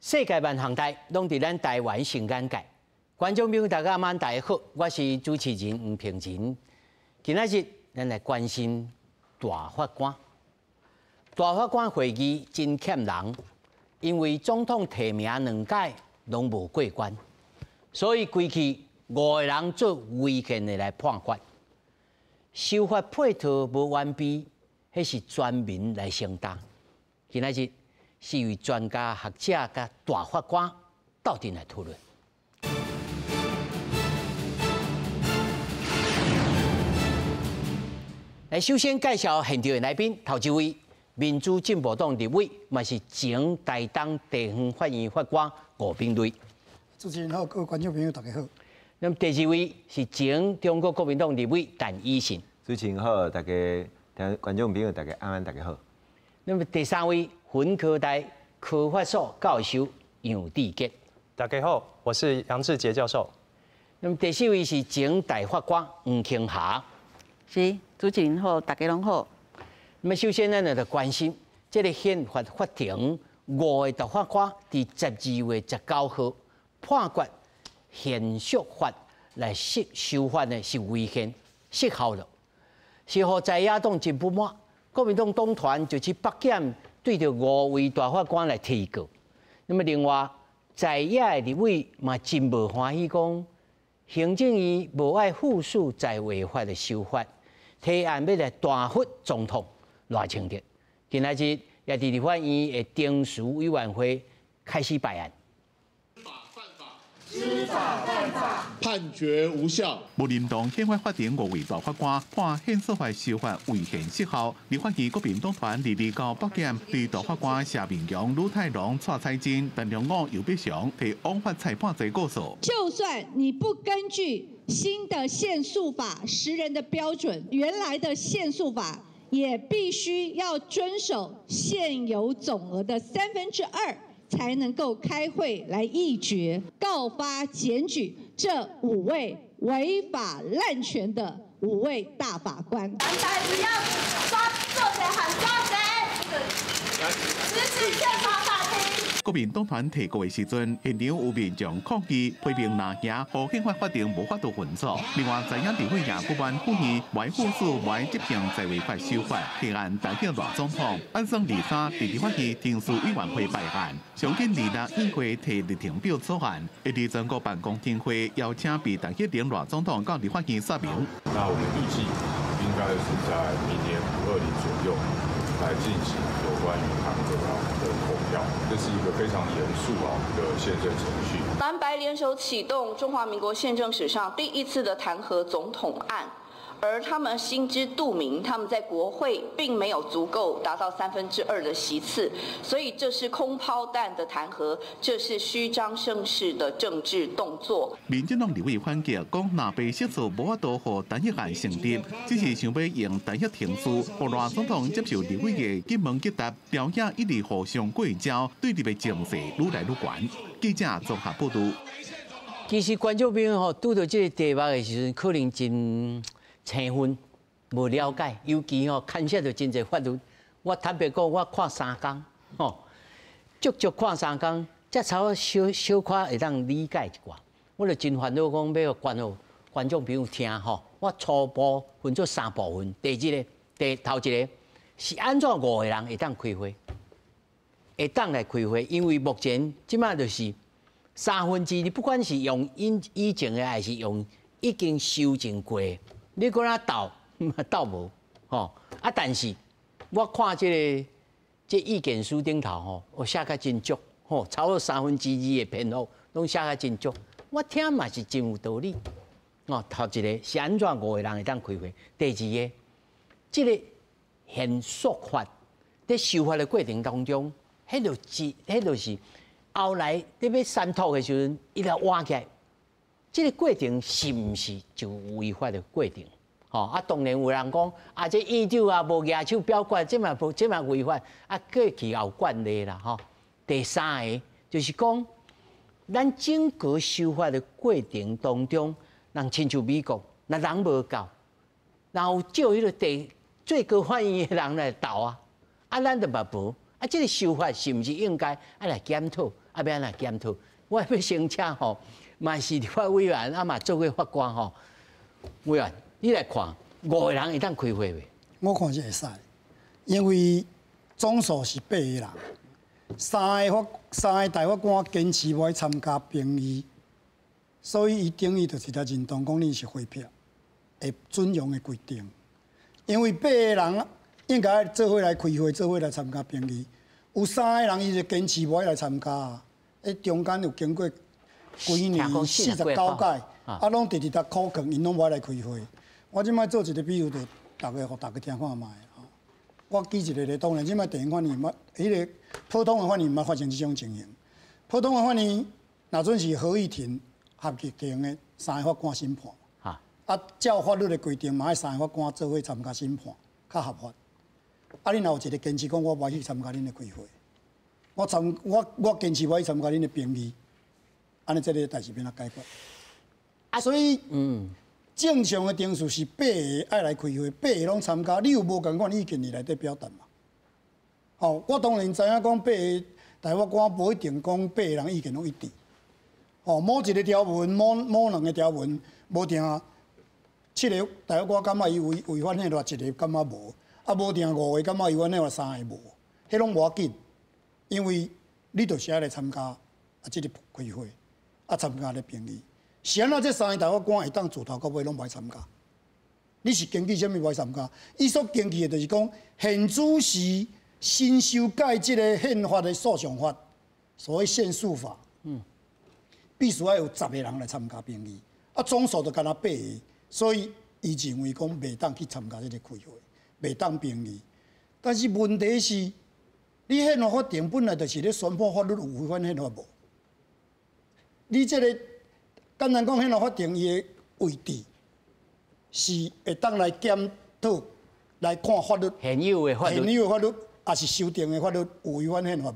世界萬項代攏佇咱台灣上眼界。觀眾朋友大家晚大家好，我是主持人吳平仁。今仔日咱來關心大法官。大法官會議真欠人，因為總統提名兩屆攏無過關，所以規氣五個人做違憲的來判決。修法配套無完備，彼是全民來承擔。今仔日四位專家學者佮大法官鬥陣來討論。來，首先介紹現場的來賓，頭一位民主進步黨立委，嘛是前台東地方法院法官吳秉叡。主持人好，各位觀眾朋友大家好。那麼第二位是前中國國民黨立委陳以信。主持人好，大家聽觀眾朋友大家晚安，大家好。那麼第三位，雲科大科法所教授楊智傑。大家好，我是楊智傑教授。那麼第四位是前大法官黃清霞。是，主持人好，大家攏好。那麼首先咱就關心這个憲法法庭五个大法官佇12月19號判決憲訴法來修法呢是違憲失效了，是予在野黨真不滿，國民黨黨團就去北檢對著五位大法官來提告。那麼另外在野的立委嘛真無歡喜，講行政院無愛附屬在位法的修法，提案欲來彈劾總統賴清德。今仔日也佇立法院的程序委員會開始辦案。知法犯法，判決無效。無認同憲法法庭五位大法官判憲訴法修法違憲失效。立法院國民黨團22號北檢對大法官謝銘強、呂泰龍、蔡彩珍、陳良武、游必祥提枉法裁判罪告訴。就算你不根據新的憲訴法10人的標準，原來的憲訴法也必須要遵守現有總額的2/3。才能夠開會來議決告發檢舉這五位違法濫權的五位大法官。藍白不要抓做賊喊抓賊，支持憲法法庭。國民黨團提告的時陣，現場有民眾抗議批評拿行，予憲法法庭無法度運作。另外，在野立委也不滿府院無附屬無執行在位法修法，提案彈劾賴總統。按算23佇立法院程序委員會辦案，上緊26議會提日程表草案，會佇全國辦公聽會邀請被彈劾的賴總統到立法院說明。那我們預計應該是在明年5/20左右來進行有關於彈劾的投票，這是一個非常嚴肅的憲政程序。藍白聯手啟動中華民國憲政史上第一次的彈劾總統案，而他們心知肚明，他們在國會並沒有足夠達到2/3的席次，所以這是空拋彈的彈劾，這是虛張聲勢的政治動作。民進黨立委反擊講，若被釋出無法度予彈劾案成立，只是想欲用彈劾程序，予賴總統接受立委的詰問擊答，朝野一直互相過招，對立的情勢愈來愈懸。記者綜合報導。其實觀眾朋友吼，拄著這个題目的時陣，可能真生分，無了解，尤其吼牽涉著真濟法律。我坦白講，我看三工，吼，足足看三工，才差不多小小可會當理解一寡。我就真煩惱，講欲予觀眾朋友聽吼。我初步分做三部分，第一个，第頭一个是按怎五個人會當開會，會當來開會，因為目前這擺就是2/3，你不管是用以前的，還是用已經修正過的，你閣哪鬥鬥無吼？啊，但是我看這个這意見書頂頭吼，我寫甲真足吼，超過2/3的篇幅攏寫甲真足，我聽嘛是真有道理。哦，頭一个是按怎五個人會當開會？第二個，這个憲訴法佇修法的過程當中，彼就是彼就是後來佇欲刪除的時陣，伊來換起來，這个過程是毋是就違法的過程？吼啊，當然有人講啊，這院長也無舉手表決，這嘛無這嘛違法啊，過去也有慣例啦吼。第三个就是講，咱整個修法的過程當中，人親像美國，若人無夠，然後借彼个地最高法院的人來鬥啊，啊，咱就嘛無，啊，這个修法是毋是應該愛來檢討？啊，欲按怎檢討？我欲先請吼，嘛是立法委員，啊嘛做過法官吼。委員，你來看，五個人會當開會袂？我看是會使，因為總數是八個人，三個大法官堅持無愛參加評議，所以伊等於就是來認同講你是廢票，會準用的規定。因為八個人應該做伙來開會，做伙來參加評議，有三個人伊就堅持無愛來參加啊。中間有經過幾年49屆，啊，攏直直在苦勸，𪜶攏無愛來開會。我這擺做一個比喻，就逐家予逐家聽看覓吼。我舉一個例，當然這擺地方法院毋捌，彼個普通的法院毋捌發生這種情形。普通的法院，若準是合議庭、合議庭的三個法官審判，啊，照法律的規定，嘛愛三個法官做伙參加審判，較合法。啊，你若有一個堅持講，我無愛去參加恁的開會，我堅持無愛去參加恁的評議，按呢這个代誌欲按怎解決？啊，所以，正常的程序是八个愛來開會，八個攏參加，你有無仝款意見佇內底表達嘛？吼，我當然知影講八个大法官無一定講八个人意見攏一致。吼，某一个條文，某兩个條文，無定七个大法官感覺伊違反憲法，一个感覺無，啊，無定五个感覺違反憲法，三个無，彼攏無要緊，因為你就是愛來參加啊，這个開會，啊，參加咧評議。是按怎這三个大法官會當自頭到尾攏無愛參加？你是根據啥物無愛參加？伊所根據的就是講，現主時新修改這個憲法的訴訟法，所謂憲訴法，必須愛有10個人來參加評議，啊，總數就干焦八個，所以伊認為講袂當去參加這个開會，袂當評議。但是問題是，你憲法法庭本來就是咧宣判法律有違反憲法無？你這个簡單講，憲法法庭伊的位置是會當來檢討、來看法律現有的法律，現有的法律，抑是修訂的法律有違反憲法無？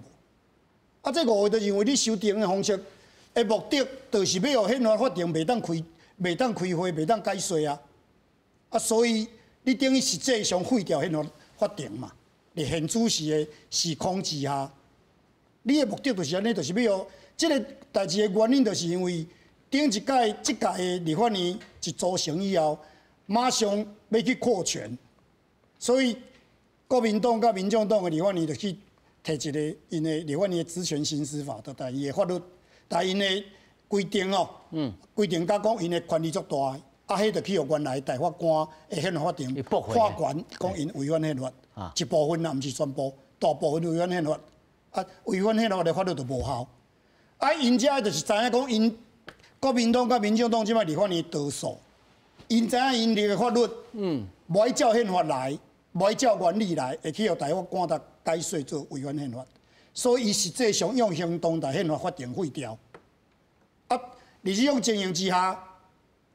啊，這五個就認為你修訂的方式的目的，就是欲予憲法法庭袂當開、袂當開會、袂當解說啊！啊，所以你等於實際上廢掉憲法法庭嘛？佇現主時的時空之下，你的目的就是按呢，就是欲予這个代誌的原因，就是因為頂一屆、這屆的立法院一組成以後，馬上欲去擴權，所以國民黨佮民眾黨的立法院就去提一个𪜶的立法院的職權行使法，就共伊的法律，共𪜶的規定哦，規定佮講𪜶的權力足大，啊，彼就去予原來大法官的憲法法庭判權，講𪜶違反憲法，一部分啊，毋是全部，大部分違反憲法，啊，違反憲法的法律就無效，啊，𪜶遮就是知影講𪜶。國民黨佮民進黨這擺立法院多數，𪜶知影𪜶立的法律，無愛照憲法來，無愛照原理來，會去予大法官共解說做違反憲法，所以伊實際上用行動共憲法法庭廢掉。啊，佇這種情形之下，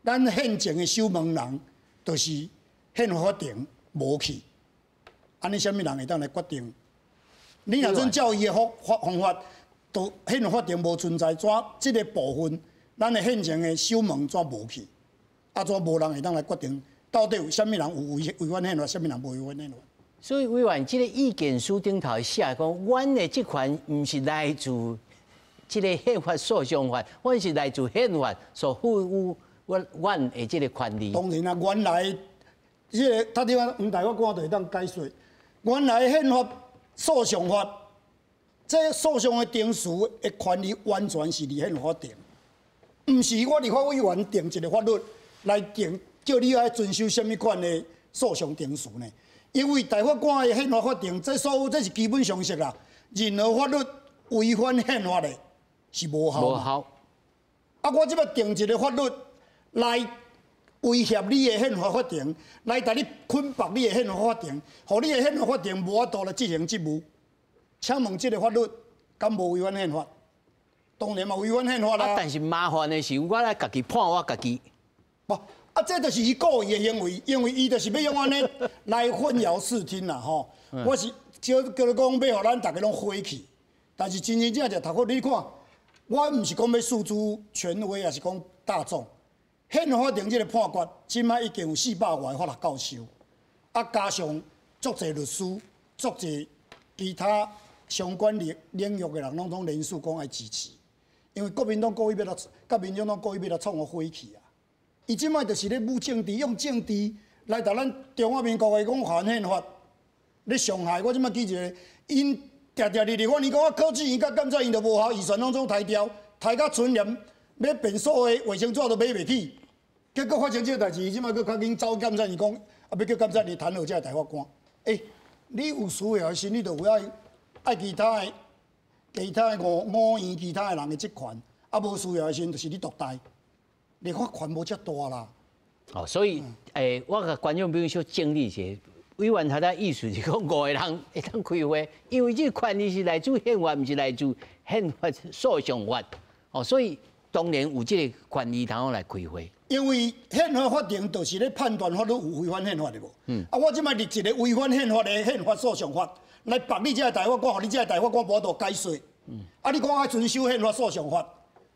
咱憲政的守門人就是憲法法庭無去，按呢，啥物人會當來決定？你若準照伊的方法，都憲法法庭無存在，怎這个部分？咱的憲政的守門怎無去？啊，怎無人會當來決定到底有啥物人有違反憲法，啥物人無違反憲法？所以委員，這个意見書頂頭寫講，阮的職權毋是來自這个憲法訴訟法，阮是來自憲法所賦予阮的這个權利。當然啦，原來這个他地方黃大法官就會當解說，原來憲法訴訟法，這訴訟的程序的權利完全是佇憲法法庭。毋是我立法委員定一个法律來定，叫你愛遵守啥物款的訴訟程序呢？因為大法官的憲法法庭，這所有這是基本常識啦。任何法律違反憲法的，是無效。無效。啊，我這擺定一个法律來威脅你的憲法法庭，來共你捆綁你的憲法法庭，予你的憲法法庭無法度來執行職務。請問這个法律敢無違反憲法？當然嘛，違反憲法啦。啊，但是麻煩的是，我來家己判我家己。無，啊，這就是伊故意的行為，因為伊就是欲用按呢來混淆視聽啦，吼。我是叫你講，欲予咱逐家攏火氣，但是真真正正讀過你看，我毋是講欲訴諸權威，抑是講大眾。憲法法庭這个判決，這擺已經有400外个法律教授，啊，加上足濟律師、足濟其他相关领域的人拢总连署讲爱支持，因为国民党故意欲来，佮民进党故意欲来创予火气啊！伊这摆就是咧舞政治，用政治来共咱中华民国的讲反宪法，咧伤害。我这摆举一个，𪜶定定日立法院讲啊，考试院佮监察院都无效，预算拢总刣掉，刣甲春联欲变数的卫生纸都买袂起。结果发生这个代志，伊这摆阁较紧走监察院讲，啊，欲叫监察院弹劾这个大法官。欸，你有需要的时，你就有爱爱其他的、其他的五五院其他的人的职权，啊，无需要的时，就是你独大，立法权无遮大啦。哦，所以，我共观众朋友小整理一下，委员他的意思是讲，五个人会当开会，因为这个权利是来自宪法，毋是来自宪法诉讼法。哦，所以当然有这个权利通来开会。因为宪法法庭就是咧判断法律有违反宪法的无？啊，我这摆立一个违反宪法的宪法诉讼法来绑你这个大法官，予你这个大法官无法度解说。啊，你讲爱遵守宪法诉讼法，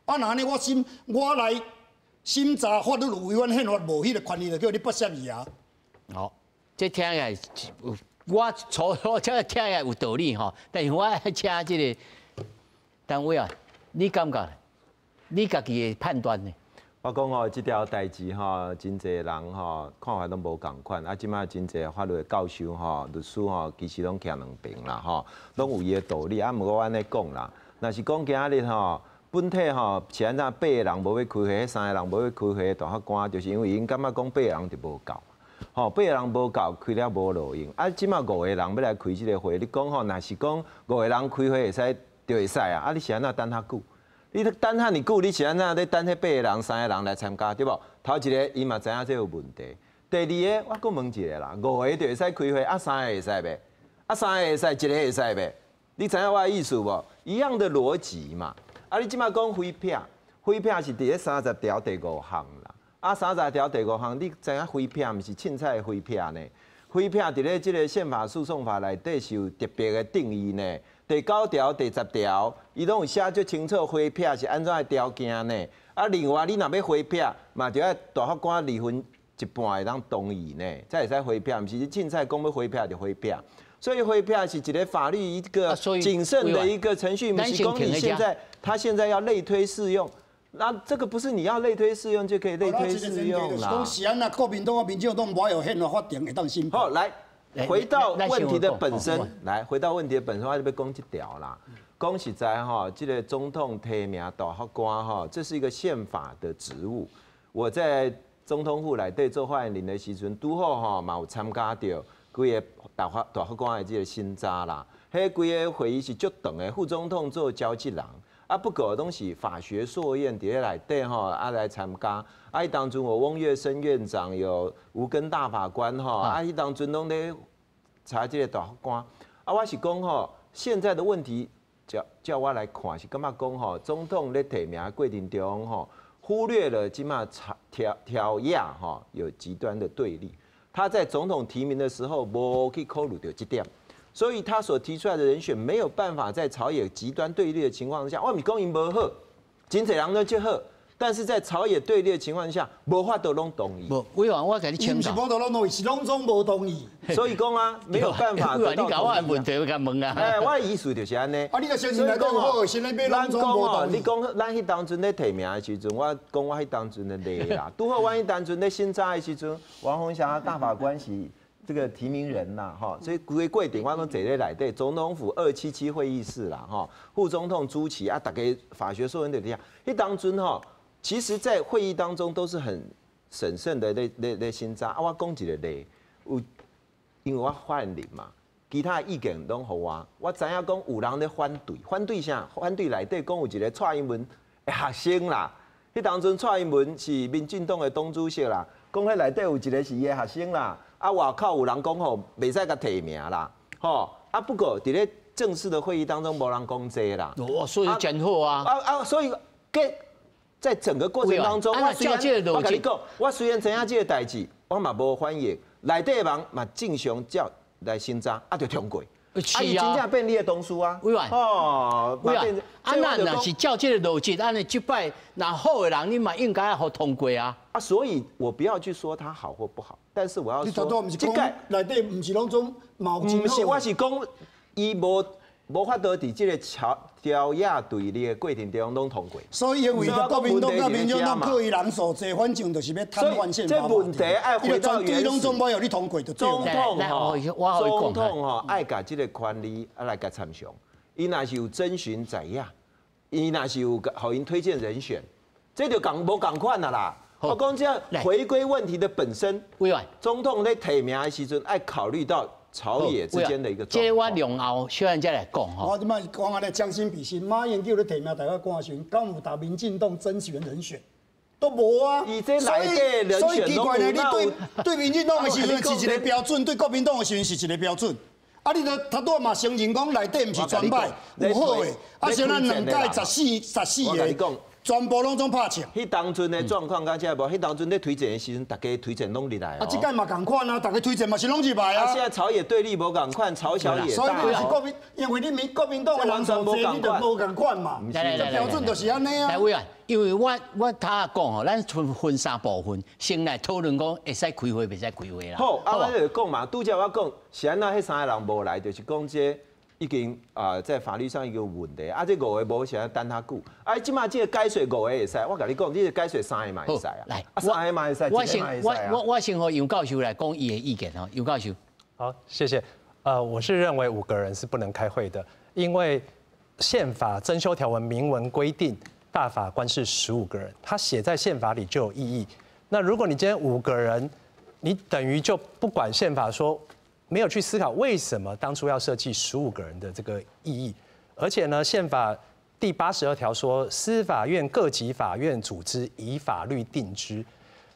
啊，若按呢我来审查法律有违反宪法无？彼个权利就叫你剥削伊啊。好，这听起来，我初初这听起来有道理吼，但是我爱请这个单位啊，你感觉你家己的判断呢？我讲吼，这条代志吼，真济人吼看法拢无仝款。啊，这摆真济法律的教授吼、律师吼，其实拢徛两边啦吼，拢有伊的道理。啊，毋过我按呢讲啦，若是讲今日吼，本体吼是按怎八个人无欲开会，彼三个人无欲开会，大法官就是因为𪜶感觉讲八个人就无够，吼，八个人无够，开了无路用。啊，这摆五个人欲来开这个会，你讲吼，若是讲五个人开会会使就会使啊？啊，你是按怎等较久？你等遐尔久，你是按怎咧等彼八个人、三个人来参加，对无？头一个，伊嘛知影这有问题。第二个，我阁问一个啦，五个就会使开会，啊，三个会使袂？啊，三个会使，一个会使袂？你知影我的意思无？一样的逻辑嘛。啊，你这摆讲挥撇，挥撇是伫咧三十条第五项啦。啊，三十条第五项，你知影挥撇毋是凊彩的挥撇呢？挥撇伫咧这个宪法诉讼法内底是有特别的定义呢。第九条、第十条，伊拢有写足清楚，挥撇是按怎的条件呢？啊，另外你若欲挥撇，嘛就爱大法官二分一半会当同意呢，才会使挥撇，毋是你凊彩讲欲挥撇就挥撇。所以挥撇是一个法律一个谨慎的一个程序，毋是讲你现在他现在要类推适用，那这个不是你要类推适用就可以类推适用啦。讲是按怎，国民党佮民进党无爱予宪法法庭会当审。好，来。回到问题的本身，来回到问题的本身，我就欲讲这条啦。讲实在哈，这个总统提名大法官哈，这是一个宪法的职务。我在总统府内底做发言人的时阵，拄好吼嘛有参加著规个大法官的这个审查啦。彼规个会议是足长的，副总统做召集人，啊不过拢是法学硕院伫咧内底吼啊来参加。啊，彼当阵有翁岳生院长，有吴根大法官吼，啊，彼当阵拢咧查这个大法官。啊，我是讲吼，现在的问题，照我来看是感觉讲吼，总统咧提名的过程中吼，忽略了这摆朝朝野吼有极端的对立。他在总统提名的时候，无去考虑著这点，所以他所提出来的人选没有办法在朝野极端对立的情况下，我毋是讲𪜶无好，真济人都足好。但是在朝野对立的情况下，无法度拢同意。无，委员，我共你请教。毋是无法度拢同意，是拢总无同意。所以讲啊，没有办法得到。你共我的问题，我共问啊。哎，我的意思就是按呢。啊，你若承认来讲好，现在欲拢总无同意。你讲咱彼当阵咧提名的时阵，我讲我彼当阵的例啦。拄好我彼当阵咧审查的时阵，王虹霞大法官是这个提名人啦，哈，所以规个过程我拢坐咧内底，总统府277会议室啦，哈，副总统主持啊，逐家法学硕士伫遐。彼当阵吼。其实，在会议当中都是很审慎的咧审查。啊，我讲一个例，有因为我发言人嘛，其他的意见拢予我，我知影讲有人咧反对，反对啥？反对内底讲有一个蔡英文的学生啦。彼当阵蔡英文是民进党的党主席啦，讲彼内底有一个是伊的学生啦。啊，外口有人讲吼，袂使共提名啦，吼。啊，不过伫咧正式的会议当中，无人讲这啦。哦，所以真好啊。啊啊，所以给。在整个过程当中，我虽然我共你讲，我虽然知影这个代志，我嘛无反应。内底人嘛正常照来审查，啊就通过。啊，伊真正变你的同事啊。委员，哦，委员，啊，那若是照这个逻辑，按呢这摆若好的人，你嘛应该予通过啊。啊，所以我不要去说他好或不好，但是我要说，这个内底毋是拢总嘛毋是，我是讲伊无無法度佇這個朝朝野對立的過程中攏通過。所以因為國民黨佮民進黨靠伊人數濟，反正就是欲癱瘓憲法。這問題愛回到原始。攏總欲予你通過就對。總統吼，總統吼愛共這個權力啊來共參詳。伊若是有徵詢在野，伊若是有予𪜶推薦人選，這就仝無仝款啊啦。我講這回歸問題的本身，總統咧提名的時陣愛考慮到朝野之間的一個狀況。這我兩後小人再來講吼。我這擺講按呢將心比心，馬英九咧提名大法官的時陣，敢有逐民進黨徵選人選？都無啊。所以奇怪呢，你對民進黨的時陣是一個標準，對國民黨的時陣是一個標準。啊！你著頭拄仔嘛承認講內底毋是全歹，有好的。啊，像咱兩屆14個，全部攏總拍槍。彼當陣的狀況，敢這無？彼當陣咧推薦的時陣，逐家推薦攏入來。啊，這屆嘛仝款啊，逐家推薦嘛是攏入來啊。現在朝野對立無仝款，朝小野大。所以你就是國民，因為你民國民黨的人數濟，你就無仝款嘛。來來來，標準就是按呢啊。來委員，因為我頭仔講吼，咱分三部分，先來討論講會使開會，袂使開會啦。好，啊，我就講嘛，拄才我講是按怎，彼三个人無來，就是講這已經啊，在法律上一個問題。啊，這五个無是按等較久。啊，這馬這個解說五个會使，我共你講，你這解說三个嘛會使啊。來，三个嘛會使，我先我先予楊教授來講伊的意見吼，楊教授。好，謝謝。我是認為五個人是不能開會的，因為憲法增修條文明文規定大法官是15個人，他寫在憲法裡就有意義。那如果你今天五個人，你等於就不管憲法說。沒有去思考為什麼當初要設計15個人的這個意義，而且呢，憲法第82條說，司法院各級法院組織以法律定之。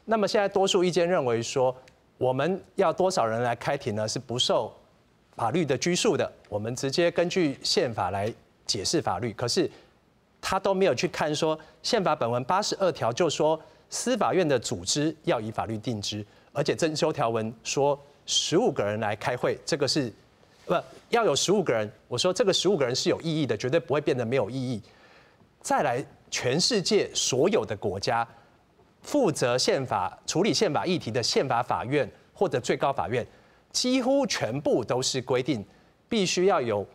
那麼現在多數意見認為說，我們要多少人來開庭呢？是不受法律的拘束的，我們直接根據憲法來解釋法律。可是他都沒有去看說，憲法本文82條就說，司法院的組織要以法律定之，而且增修條文說。15個人來開會，這個是不要有15個人。我說這個15個人是有意義的，絕對不會變得沒有意義。再來，全世界所有的國家負責憲法處理憲法議題的憲法法院或者最高法院，幾乎全部都是規定必須要有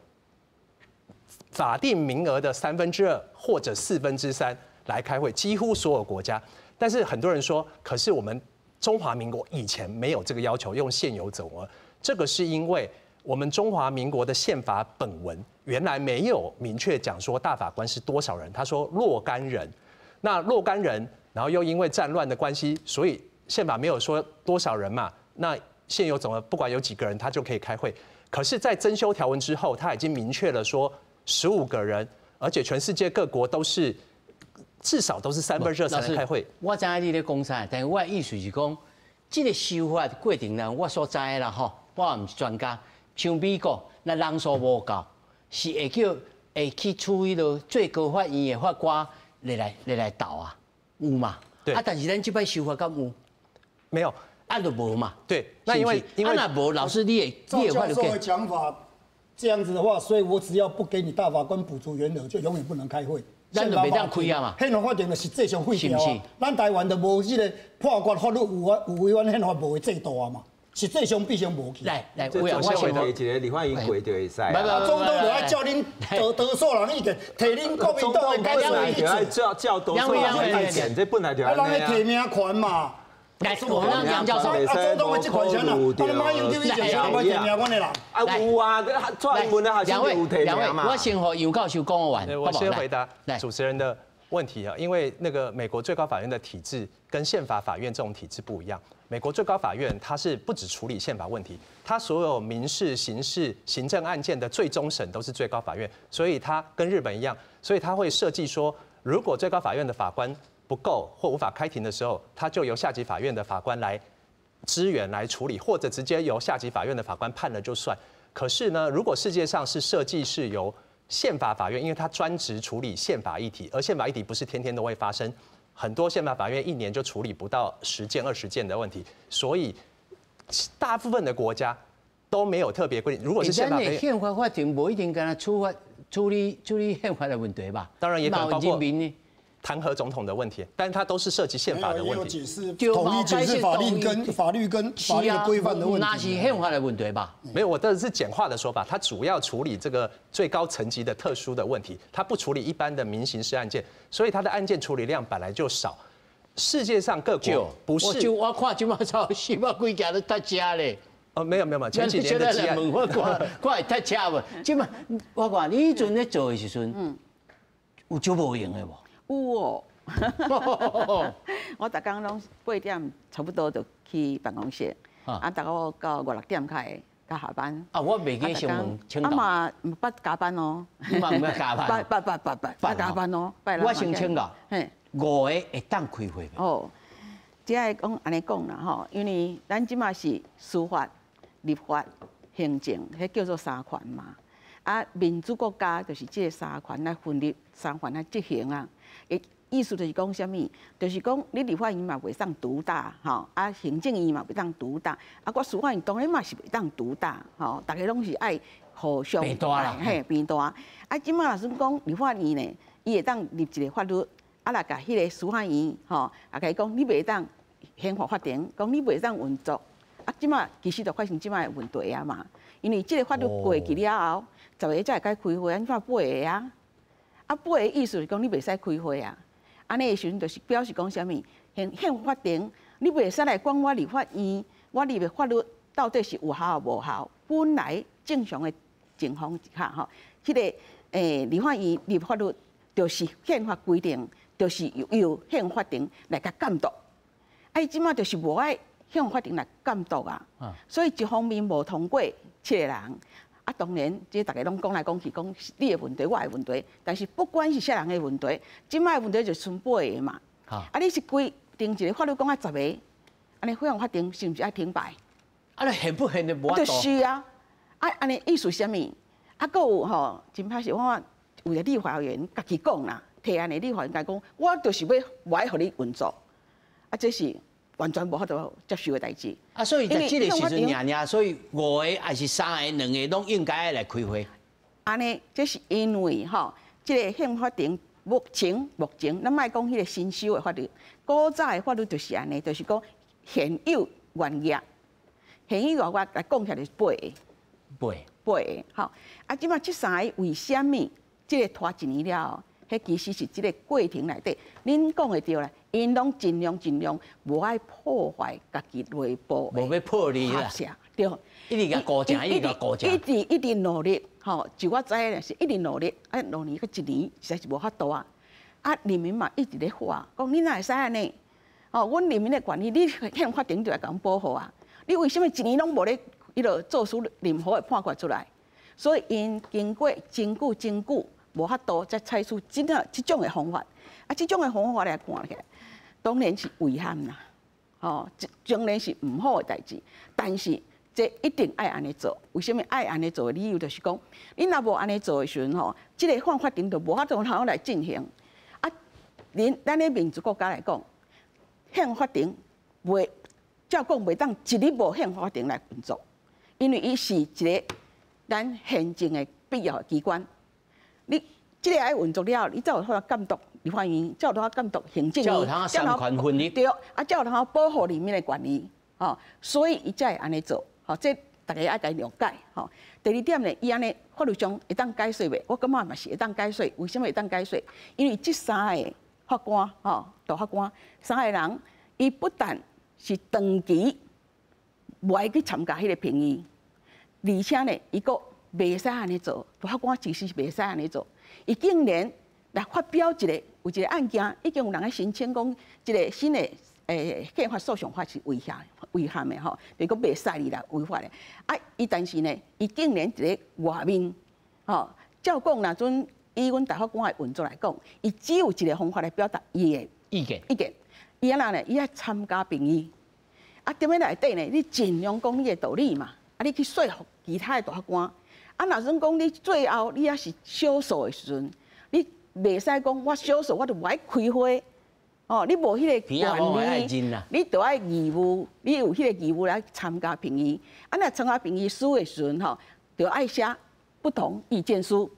法定名額的2/3或者3/4來開會，幾乎所有國家。但是很多人說，可是我們中華民國以前沒有這個要求，用現有總額，這個是因為我們中華民國的憲法本文原來沒有明確講說大法官是多少人，他說若干人，那若干人，然後又因為戰亂的關係，所以憲法沒有說多少人嘛，那現有總額不管有幾個人，他就可以開會。可是，在增修條文之後，他已經明確了說15個人，而且全世界各國都是。至少都是2/3才能開會。我知影你咧講啥，但是我的意思是講，這個修法過程呢，我所知的啦吼，我毋是專家。像美國，若人數無夠，是會叫會去處彼個最高法院的法官來投啊，有嘛？對。啊，但是咱這擺修法敢有？沒有，啊，就無嘛。對。那因為啊，若無，老師你會你會照教授的講法，這樣子的話，所以我只要不給你大法官補足員額，就永遠不能開會。咱就袂當開啊嘛！憲法法庭就實際上廢掉啊！咱台灣就無這個破決法律有違反憲法無的制度啊嘛，實際上必須無去。來來，我先提一個立法院過就會使。啊，總統就愛照恁多數人意見，提恁國民黨的解說去做。照多數人意見，這本來就按呢啊。人的提名權嘛。來，我讓楊教授。啊，總統的這權啥啦？啊，馬英九以前啥愛提名阮的人？啊，有啊，蔡英文的好像有提名嘛。我先予楊教授講完。我先回答主持人的問題啊，因為那個美國最高法院的體制跟憲法法院這種體制不一樣。美國最高法院它是不只處理憲法問題，它所有民事、刑事、行政案件的最終審都是最高法院，所以它跟日本一樣，所以它會設計說，如果最高法院的法官不夠或無法開庭的時候，他就由下級法院的法官來支援來處理，或者直接由下級法院的法官判了就算。可是呢，如果世界上是設計是由憲法法院，因為他專職處理憲法議題，而憲法議題不是天天都會發生，很多憲法法院一年就處理不到10件、20件的問題，所以大部分的國家都沒有特別規定。如果是憲法法院，憲法法庭無一定干焦處理憲法的問題吧？當然也可能包括。弹劾总统的问题，但是它都是涉及宪法的问题。统一解释法令跟法律跟法律的规范的问题。那是宪法的问题吧？没有，我这是简化的说法。它主要处理这个最高层级的特殊的问题，它不处理一般的民刑事案件，所以它的案件处理量本来就少。世界上各国不是，就我看这马超四百几件都塞车咧。哦，没有没有没有，前几年的积案。问我看看会塞车无？这马我看你彼阵咧做的时阵，有足无闲的无？有哦，我逐工拢8点差不多就去办公室，啊，大概到五六点才会才下班。啊，我袂记先问请教。啊嘛，毋捌加班哦。你嘛毋捌加班？捌捌捌捌捌加班哦。我先请教，五个会当开会袂？哦，这个讲按呢讲啦吼，因为咱这马是司法、立法、行政，彼叫做三权嘛。啊，民主国家就是这个三权来分立，三权来执行啊。意思就是讲啥物？就是讲你立法院嘛袂当独大，吼啊，行政院嘛袂当独大，啊，我司法院当然嘛是袂当独大，吼，逐个拢是爱互相变大啦，嘿，变大。啊，这马若是讲立法院呢，伊会当立一个法律，啊，来共彼个司法院，吼，啊，共伊讲你袂当宪法法庭，讲你袂当运作。啊，这马其实就发生这马的问题啊嘛，因为这个法律过去了后，10个才会该开会，按怎八个啊？啊，八个意思是讲你袂使开会啊。按呢的时阵就是表示讲啥物？宪法法庭你袂使来管我立法院，我立的法律到底是有效无效？本来正常的情况之下，吼，彼个立法院立法律就是宪法规定，就是由宪法庭来共监督。啊，伊这马就是无爱宪法庭来监督啊。所以一方面无通过七个人。啊，当然，这逐家拢讲来讲去，讲你的问题，我的问题。但是不管是啥人的问题，这马的问题就剩八个嘛。啊，你是规定一个法律讲爱十个，按呢宪法庭是毋是爱停摆？啊，你宪不宪的无法度。就是啊，啊，按呢意思啥物？啊，阁有吼，真歹势，我有个立法委员家己讲啦，提案的立法委员共讲，我就是欲无爱予你运作，啊，这是完全无法度接受的代志。啊，所以在这个时阵，尔尔，所以五个还是三个、两个，拢应该来开会。按呢，这是因为吼，这个宪法庭目前，咱莫讲彼个新修的法律，古早的法律就是按呢，就是讲现有原额，现有原额来讲起来就是八个。八个。八个，吼。啊，这马这三个为啥物？这个拖一年了后，彼其实是这个过程内底，恁讲的对啦，𪜶拢尽量尽量无爱破坏家己内部。无欲破裂啦。对。一直共顾正，一直共顾正。一直一直努力，吼，就我知影是一直努力，啊，2年阁一年实在是无法度啊。啊，人民嘛一直咧喊，讲你哪会使按呢？哦，阮人民的权利，你宪法庭就来共阮保护啊。你为啥物一年拢无咧彼落做出任何的判决出来？所以𪜶经过真久真久，无法度才采取这种的方法。啊，这种的方法来看起来，当然是遗憾啦，吼，当然是毋好的代志。但是这一定爱按呢做，为啥物爱按呢做的理由就是讲，你若无按呢做的时阵吼，这个宪法庭就无法度通来进行。啊，连咱的民主国家来讲，宪法庭袂照讲袂当一日无宪法庭来运作，因为伊是一个咱宪政的必要的机关。你这个爱运作了后，你才有法监督立法院，才有法监督行政院，才有通三权分立。对，啊，才有通保护人民的权利，吼，所以伊才会按呢做，吼，这大家爱共谅解，吼。第二点呢，伊按呢法律上会当解说袂？我感觉嘛是会当解说。为啥物会当解说？因为这三个法官，吼，大法官三个人，伊不但是长期无爱去参加彼个评议，而且呢，伊阁袂使按呢做，大法官其实是袂使按呢做。伊竟然来发表一个有一个案件，已经有人咧申请讲，这个新的宪法诉讼法是违宪违宪的吼，就讲袂使你啦，违法的。啊，伊但是呢，伊竟然伫咧外面，吼，照讲若准以阮大法官的运作来讲，伊只有一个方法来表达伊的意见。意见，伊按怎呢？伊爱参加评议。啊，踮咧内底呢，你尽量讲你的道理嘛。啊，你去说服其他的大法官。啊，若算讲你最后你犹是少数的时阵，你袂使讲我少数我就无爱开会。哦，你无彼个权利，你就爱义务，你有彼个义务来参加评议。啊，若参加评议书的时阵吼，就爱写不同意见书。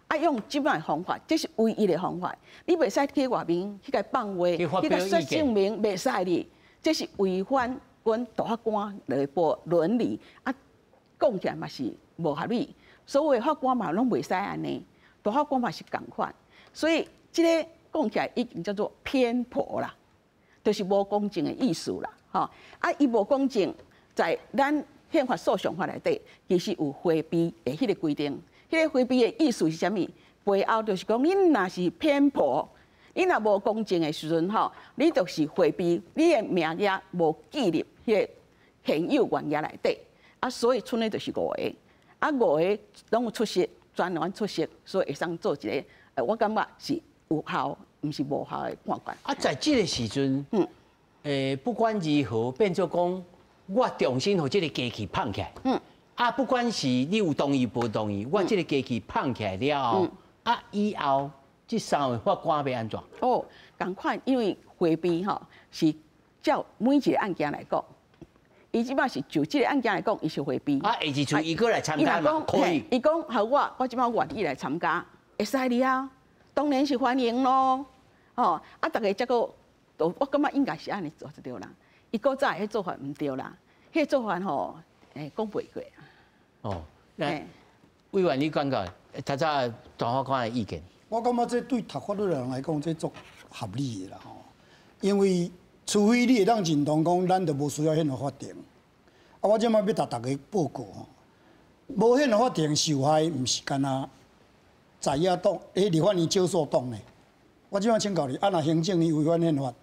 啊，用這擺方法，這是唯一的方法。你袂使去外面去共放話，去共說證明，袂使哩。這是違反阮大法官內部倫理。啊，講起來嘛是無合理。所有法官嘛攏袂使按呢，大法官嘛是仝款。所以這个講起來已經叫做偏頗啦，就是無公正的意思啦。吼，啊，伊無公正，在咱憲法訴訟法內底，其實有迴避的彼个規定。彼个迴避的意思是啥物？背後就是講，你若是偏頗，你若無公正的時陣吼，你就是迴避，你的名額無記入彼個現有原額內底。啊，所以賰的就是五个，啊，五个攏有出席，全員出席，所以會使做一个，我感覺是有效，毋是無效的判決。啊，在這个時陣，不管如何，變做講，我重新予這个機器放起來。啊，不管是你有同意無同意，我這个機器放起來了後，啊，以後這三位法官欲按怎？哦，仝款，因為迴避吼是照每一个案件來講，伊這擺是就這个案件來講，伊是迴避。啊，下一次伊閣來參加嘛？可以。伊講予我，我這擺願意來參加，會使哩啊，當然是歡迎咯。吼，啊，逐家才閣，我感覺應該是按呢做就對啦。伊古早彼做法毋對啦，彼个做法吼，講袂過。哦，那委員你感覺，頭早大法官的意見？我感覺這對讀法律的人來講，這足合理的啦吼。因為除非你會當認同講，咱就無需要憲法法庭。啊，我這擺欲共大家報告吼，無憲法法庭受害，毋是干焦在野黨、立法院少數黨呢。我這擺請教你，啊，若行政院違反憲法，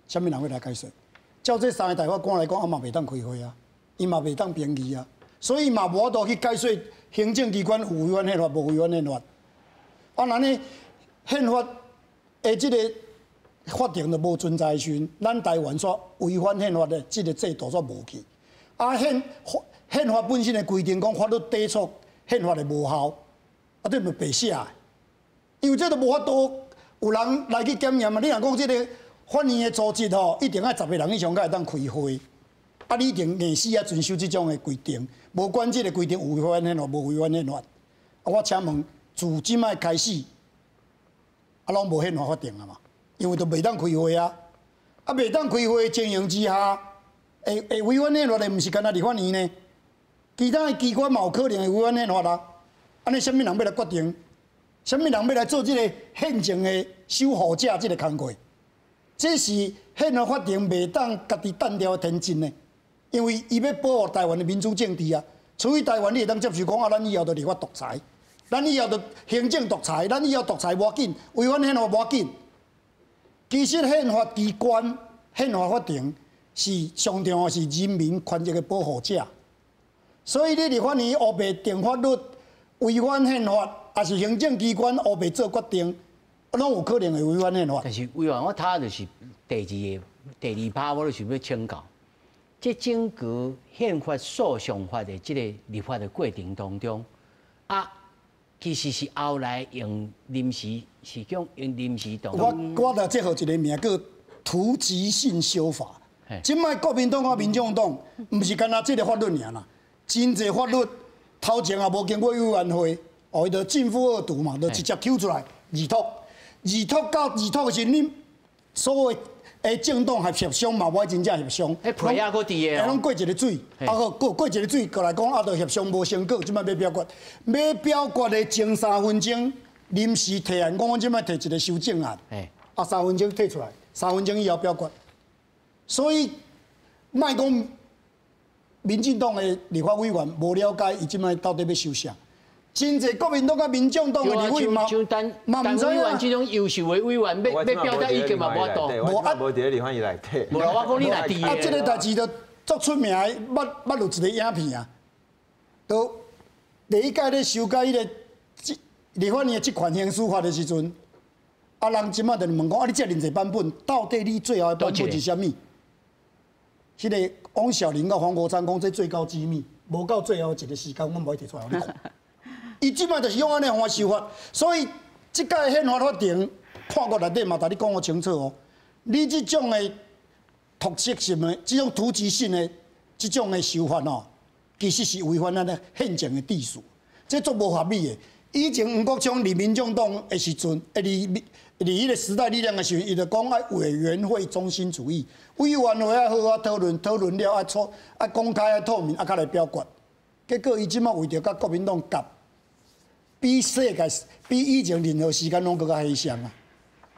啥物人欲來解說？照這三个大法官來講，啊嘛袂當開會啊，伊嘛袂當評議啊，所以嘛無法度去解說行政機關有違反憲法，無違反憲法。啊，若呢憲法的這個法庭都無存在的時陣，咱台灣煞違反憲法的這個制度煞無去。啊，憲法本身的規定講法律抵觸憲法的無效，啊，這毋白寫的，因為這都無法度有人來去檢驗嘛。你若講這個法院的組織吼，一定愛10个人以上才會當開會，啊，你一定硬死愛遵守這種的規定，無管這個規定有違反憲法，無違反憲法。啊，我請問，自這擺開始，啊，攏無憲法法庭啊嘛？因為都袂當開會啊，啊，袂當開會的情形之下，會違反憲法的，毋是干焦立法院呢？其他的機關嘛有可能會違反憲法啊。按呢，啥物人欲來決定？啥物人欲來做這个憲政的守護者？這个工課？這是憲法法庭袂當家己單調的天真呢，因為伊欲保護台灣的民主政治啊。除非台灣你會當接受講啊，咱以後就立法獨裁，咱以後就行政獨裁，咱以後獨裁無要緊，違反憲法無要緊。其實憲法機關、憲法法庭是上重要是人民權益的保護者，所以你立法院烏白定法律違反憲法，抑是行政機關烏白做決定，攏有可能會違反憲法。但是委員，我頭就是第二个第二趴，我就想欲請教，這整個憲法訴訟法的這个立法的過程當中，啊，其實是後來用臨時是講用臨時動。我就這予一个名叫突擊性修法。這擺國民黨佮民眾黨，毋是干焦這个法律爾啦，真濟法律頭前也無經過委員會，哦，伊就進輔二讀嘛，就直接抽出來二讀，二讀到二讀的時陣，恁所有的政黨合協商嘛，無愛真正協商。彼皮猶閣佇的。攏過一个水，啊閣過一个水，過來講啊，就協商無成果，這擺欲表決，欲表決的前3分鐘臨時提案，講阮這擺提一个修正案，啊三分鐘提出來，三分鐘以後表決。所以，莫講民進黨的立法委員無了解，伊這擺到底欲修啥？真濟國民黨佮民眾黨的立委嘛，嘛毋知影。這種優秀的委員欲表達意見嘛，無法度。無啊，無佇咧立法院內底。無啦，我講你若佇。啊，這个代誌就足出名的，捌有一个影片啊，都第一屆咧修改彼个立法院的職權行使法的時陣，啊，人這擺就問講啊，你這爾濟版本，到底你最後的版本是啥物？彼个王小林佮黃國昌講，這最高機密，無到最後一个時間，阮無會提出來予你看。伊這擺就是用按呢方法修法，所以這屆憲法法庭判決內底嘛，共你講予清楚哦。你這種的突擊性的、這種突擊性的這種的修法哦，其實是違反咱的憲政的秩序，這足無合理的。以前黄国昌佇民众党的时阵，伫伫彼个时代力量的时阵，伊就讲爱委员会中心主义，委员会爱好好讨论，讨论了爱出爱公开爱透明，啊，才来表决。结果伊这马为著佮国民党夹，比世界比以前任何时间拢阁较牺牲啊，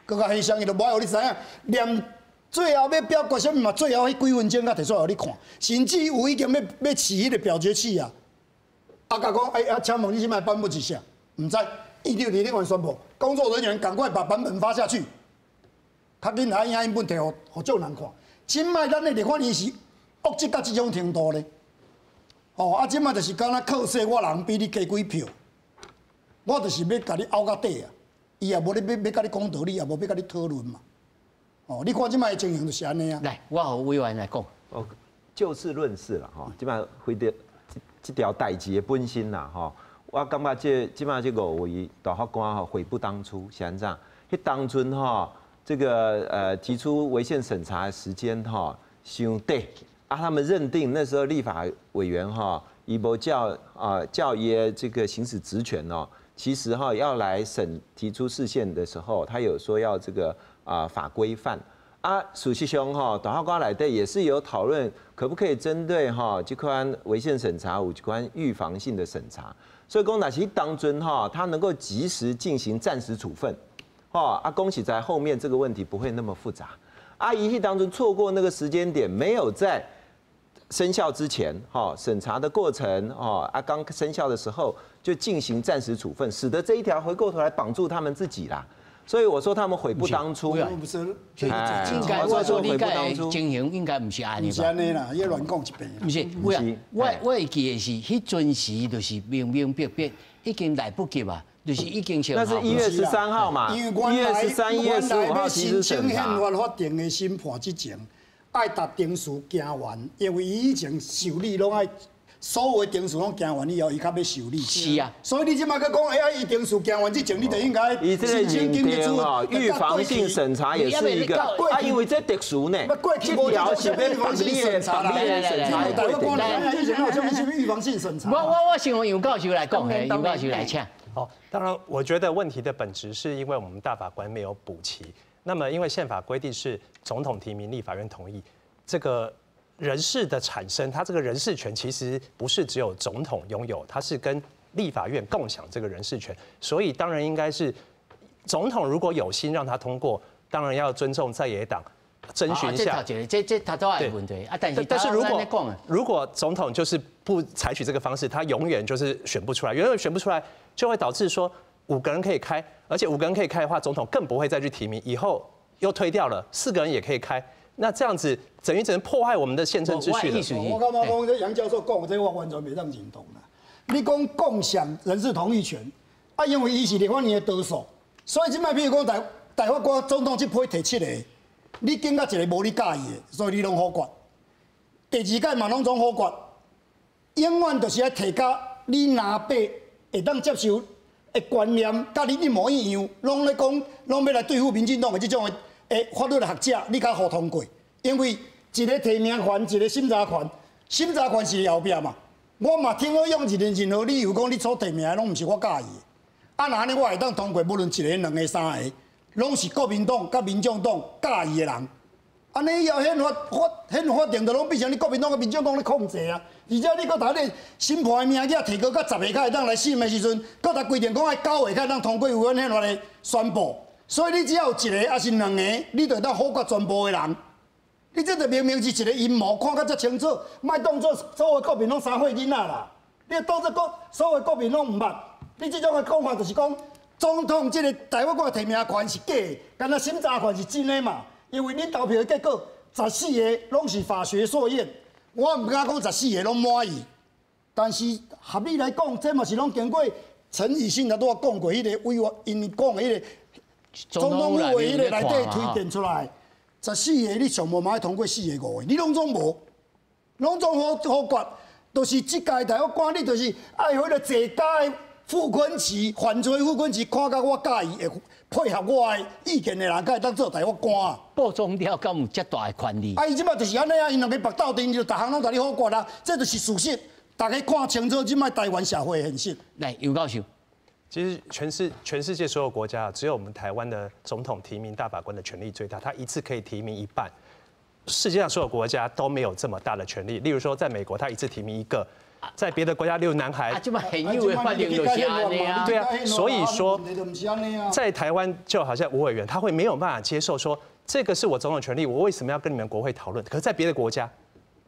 阁较牺牲，伊就无爱予你知影，连最后欲表决啥物嘛，最后彼几分钟才提出来予你看，甚至有已经欲试彼个表决器啊，啊，共讲欸啊，请问你这摆版本是啥？毋知，院长伫咧外宣布，工作人员赶快把版本发下去，较紧来影印本提予予众人看。这摆咱的立法院是恶质到这种程度咧，哦，啊，这摆就是敢若靠势我人比你加几票，我就是欲共你拗到底啊！伊也无咧欲欲共你讲道理，也无欲共你讨论嘛。哦，你看这摆的情形就是按呢啊。来，我予委员来讲。哦，就事论事啦，吼，这摆回到这条代志的本身啦，吼。我感觉这这摆这五位大法官吼悔不当初，是按怎？彼当阵吼，这个提出违宪审查的时间吼，伤短啊！他们认定那时候立法委员哈，伊无照啊照伊的这个行使职权哦，其实哈要来审提出释宪的时候，他有说要这个啊法规范啊，事实上吼，大法官内底也是有讨论，可不可以针对哈这款违宪审查有这款预防性的审查。所以讲，若是当阵哈，他能够及时进行暂时处分，哈啊，恭喜在后面这个问题不会那么复杂。啊，伊彼当阵错过那个时间点，没有在生效之前，哈审查的过程，哦啊刚生效的时候就进行暂时处分，使得这一条回过头来绑住他们自己啦。所以我说他们悔不当初。不是，应该我说理解情形应该毋是按呢吧？毋是按呢啦，伊乱讲一遍。毋是，我会记的是，彼阵时就是明明白白，已经来不及啊，就是已经那是1月13号嘛，1月13、1月15号提出审查。申请宪法法庭的审判之前，爱逐程序行完，因为伊以前受理拢爱。所有的程序拢行完以后，伊较欲受理。是啊，所以你这摆阁讲，哎呀，伊程序行完之前，你就应该申请紧急处分。预防性审查也是一个，啊，因为这特殊呢，这条是欲防你的审查啦。来来来，以前有啥物预防性审查？我先予杨教授来讲，杨教授来请。好，当然，我觉得问题的本质是因为我们大法官没有补齐。那么，因为宪法规定是总统提名，立法院同意，这个人事的产生，他这个人事权其实不是只有总统拥有，他是跟立法院共享这个人事权，所以当然应该是总统如果有心让他通过，当然要尊重在野党，征询一下。这他都有问题啊，但是但是如果总统就是不采取这个方式，他永远就是选不出来，永远选不出来，就会导致说五个人可以开，而且五个人可以开的话，总统更不会再去提名，以后又推掉了，四个人也可以开。那这样子等于只能破坏我们的宪政秩序了。我感觉讲这杨教授讲的这我完全袂当认同啦。你讲共享人事同意权，啊，因为伊是立法院的多数，所以这摆比如讲大法官总统这批提七个，你拣到一个无你佮意的，所以你拢否决。第二届嘛拢总否决，永远就是爱提佮你若爸会当接受的观念，佮你一模一样，拢咧讲，拢欲来对付民进党的这种的。的法律学者，你较予通过，因为一个提名权，一个审查权，审查权是后壁嘛。我嘛听好用一个任何理由讲，你所提名的拢毋是我佮意的。啊，若按呢我会当通过，无论一个、两个、三个，拢是国民党佮民众党佮意的人。按呢以后宪法法宪法定就拢变成你国民党佮民众党咧控制啊。而且你阁共你审判的名额提高到十个，才会当来审的时阵，阁共规定讲爱九个才会当通过有关宪法的宣布。所以你只要有一个，抑是两个，你就会当否决全部的人。你这就明明是一个阴谋，看甲遮清楚，莫当做所有国民拢三岁囡仔啦。你当做国所有国民拢毋捌。你这种的讲法就是讲，总统这个大法官提名权是假的，敢若审查权是真的嘛？因为恁投票的结果，十四个拢是法学硕院，我毋敢讲十四个拢满意，但是合理来讲，这嘛是拢经过陈以信也拄仔讲过，彼个委员𪜶讲的彼个。总统府的彼个内底推荐出来，十四个你上无嘛爱通过四个五个，你拢总无，拢总否决，就是这届大法官，你就是爱彼个坐家的傅昆萁，犯罪傅昆萁，看甲我佮意会配合我的意见的人，才会当做大法官啊。报总了敢有遮大的权力？啊，伊这摆就是按呢啊，𪜶两个縛斗阵，就逐项拢共你否决啊，这就是事实，大家看清楚这摆台湾社会的现实。来，杨教授，其实全世界所有国家，只有我们台湾的总统提名大法官的权力最大，他一次可以提名一半。世界上所有国家都没有这么大的权力。例如说，在美国，他一次提名一个；在别的国家，例如南韩，啊，这嘛现有的法令就是按呢啊。对啊，所以说，在台湾就好像吴委员，他会没有办法接受说这个是我总统权力，我为什么要跟你们国会讨论？可是，在别的国家，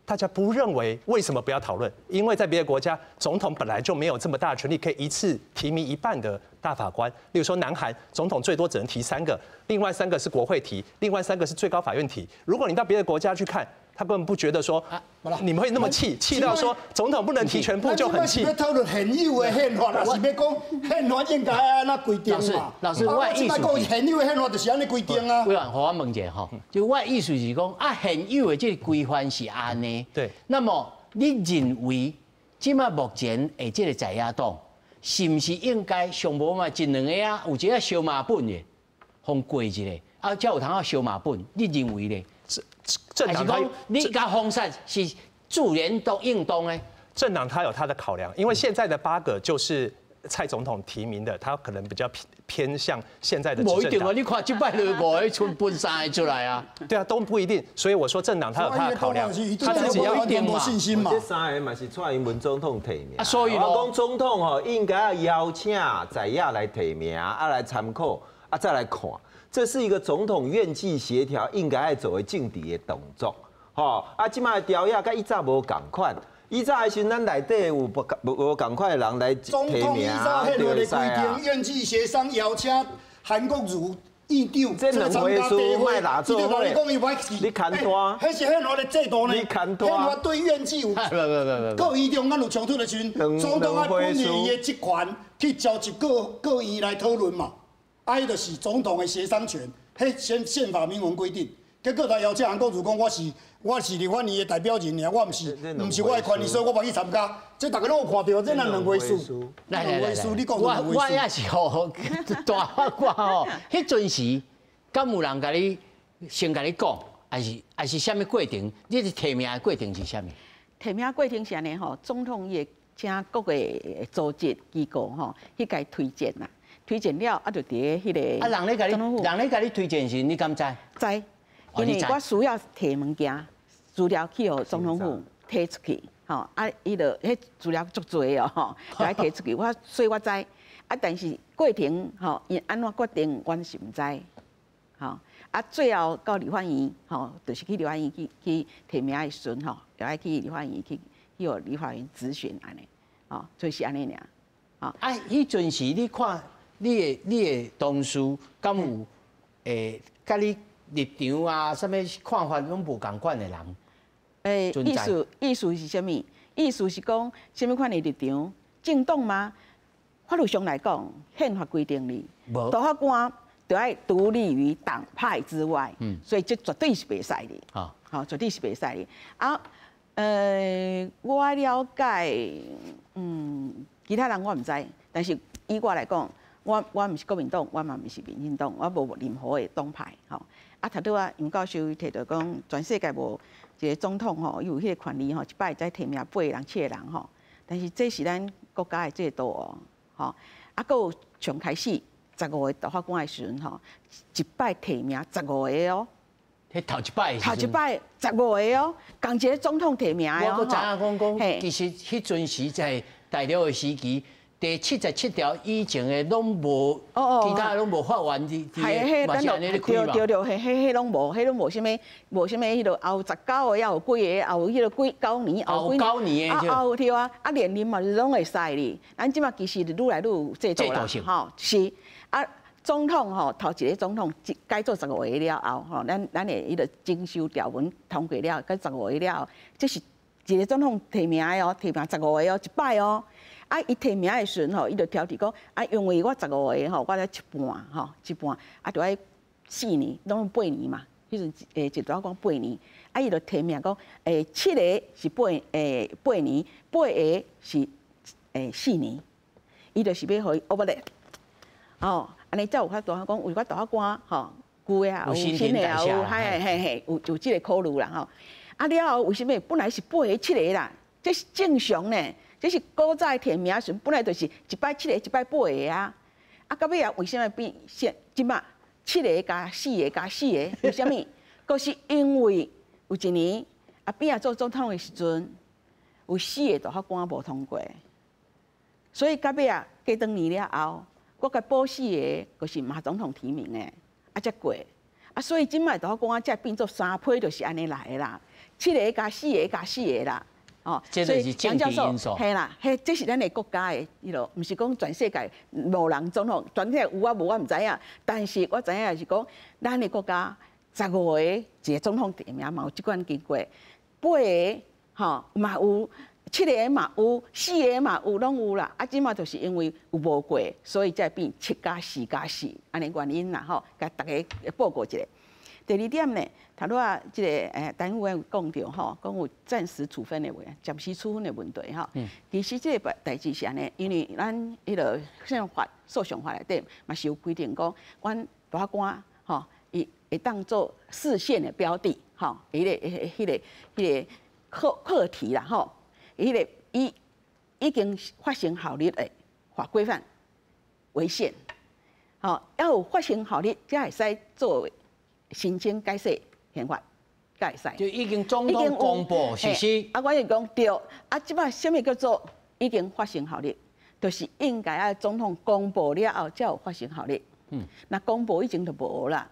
大家不认为为什么不要讨论？因为在别的国家，总统本来就没有这么大的权力，可以一次提名一半的大法官。例如说，南韩总统最多只能提三个，另外三个是国会提，另外三个是最高法院提。如果你到别的国家去看，他根本不觉得说你们会那么气，气到说总统不能提全部就很气。欲讨论现有的宪法，还是欲讲宪法应该按怎规定嘛？老师，我意思讲现有的宪法就是按呢规定啊。委员，予我问一下吼，就我意思是讲啊，现有的这个规范是按呢。对。那么你认为这马目前的这个在野党，是毋是应该上无嘛一两个啊，有一个相骂本的，予过一下，啊，才有通啊相骂本？你认为咧？政党他你共封杀是自然都应当的。政党他有他的考量，因为现在的八个就是蔡总统提名的，他可能比较偏向现在的执政党。无一定啊，你看这摆就五个出分三个出来啊。对啊，都不一定。所以我说政党他有他的考量，他自己要一点信心嘛。这三个嘛是蔡英文总统提名。啊，所以我讲总统吼应该要邀请在野来提名，啊来参考，啊再来看。这是一个总统院际协调应该爱做的政治的动作，吼啊！这摆条约佮以早无仝款，以早的时阵咱内底有无无仝款的人来提名，总统依照宪法的规定，院际协商邀请韩国瑜院长这两回事莫拿做伙，你牵单，彼是宪法的制度呢。你牵单，宪法对院际有各院中间有冲突的时阵，总统爱本伊的职权去召集各各院来讨论嘛。啊，彼就是总统的协商权，彼宪法明文规定。结果他邀请韩国瑜讲，我是立法院的代表人尔，我毋是毋是我的权利，所以我袂去参加。这大家拢有看著，这咱两回事。来来来，你讲我我也是吼，大法官吼，彼阵时敢有人共你先共你讲，还是啥物过程？你是提名的过程是啥物？提名过程是按呢吼，总统伊会请各个组织机构吼去共伊推荐啦。推荐了，啊，就伫咧彼个。啊，人咧共你，人咧共你推荐时，你敢知？知，因为我需要提物件，资料去予总统府提出去，吼，啊，伊就彼资料足济哦，吼，就爱提出去，我所以我知，啊，但是过程吼，𪜶按怎决定，阮是毋知，吼，啊，最后到立法院，吼，就是去立法院去提名的时阵，吼，就爱去立法院去予立法院咨询按呢，吼，就是按呢尔，啊，彼阵时你看。你的同事敢有会佮你立场啊？啥物看法拢无仝款的人？欸，意思是啥物？意思是讲啥物款的立场？政党吗？法律上来讲，宪法规定你，大法官就爱独立于党派之外，所以这绝对是袂使的。好，绝对是袂使的。啊，我了解，其他人我毋知，但是以我来讲。我毋是国民党，我嘛毋是民进党，我无任何的党派吼。啊，头拄仔杨教授提著讲，全世界无一个总统吼，伊有彼个权利吼，一摆会使提名八个人、七个人吼。但是这是咱国家的制度哦，吼。啊，阁有上开始十五个大法官的时阵吼，一摆提名十五个哦。彼头一摆。头一摆十五个哦，仝一个总统提名的哦。我阁知影讲讲，其实彼阵时在大陆的时期。第77条以前的拢无，其他拢无法院伫伫，嘛是按呢咧开嘛。对对对，彼彼彼拢无，彼拢无啥物，无啥物彼落，后19个，犹有几个，也有彼落几九年，后九年的。啊，对啊，啊连任嘛是拢会使哩。咱这马其实愈来愈有制度啦，吼是啊，总统吼头一个总统改做十五个了后，吼，咱的彼个增修条文通过了，改十五个了后，这是一个总统提名的哦，提名十五个哦，一摆哦。啊，伊提名的时阵吼，伊就挑剔讲啊，因为我十五个吼，我才一半吼，一半啊，就爱四年，拢八年嘛。彼阵一大讲八年，啊，伊就提名讲，七个是八年，八个是4年，伊就是欲予伊 overlap。哦，按呢才有法度讲，有寡大法官吼，旧的啊，有新的啊，有嘿嘿嘿，有这个考虑啦吼。啊了后为啥物本来是八个七个啦？这是正常呢。這是古早提名時，本來就是一擺七個，一擺八個啊。啊，到尾啊，為啥物變現這馬七個加四個加四個？為啥物？閣是因為有一年阿扁仔做總統的時陣，有四個大法官無通過，所以到尾啊過轉年了後，閣共補四個，閣是馬總統提名的，啊才過。啊，所以這擺大法官才變做三批，就是按呢來的啦，七個加四個加四個啦。哦，所以楊教授，嘿啦，彼這是咱的國家的彼落，毋是講全世界無人總統，全世界有啊無我毋知影，但是我知影是講，咱的國家15个一个總統提名嘛有這款經過，八个吼嘛有，七个嘛有，四个嘛有，攏有啦。啊，這馬就是因為有無過，所以才變7加4加4按呢原因啦吼，共大家報告一下。第二點呢，頭拄仔這個陳委員有講著吼，講有暫時處分的問題，暫時處分的問題吼。其實這個代誌是按呢，因為咱彼个憲法訴訟法內底嘛是有規定講，阮大法官吼，伊會當做釋憲的標的，吼，彼個課題啦，吼，彼個已已經發生效力的法規範違憲，吼，要有發生效力才會使做申請改寫憲法，才會使。就已經總統公布實施。啊，我是講對，啊，這擺啥物叫做已經發生效力？就是應該愛總統公布了後才有發生效力。那公布以前就無啦。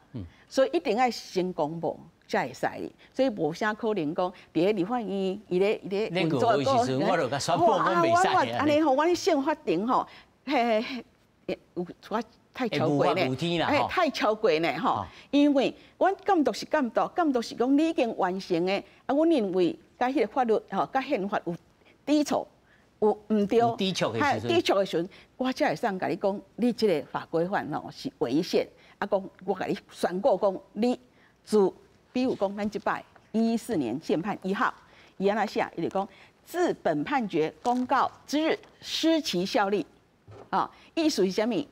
所以一定愛先公布才會使。所以無啥可能講，佇咧立法院伊咧運作個。時陣，我就共宣布講袂使。按呢吼，阮憲法庭吼，嘿嘿，有我。太超過呢，太超過呢吼！因為阮監督是監督，監督是講你已經完成的，啊，阮認為佮彼個法律吼，佮憲法有抵觸，有毋對，抵觸的時陣，我才會使共你講，你這個法規範吼是違憲，啊，講我共你宣告講，你自比如講咱這擺114年憲判1號，伊按怎寫？伊就講自本判決公告之日失其效力，啊，意思是啥物？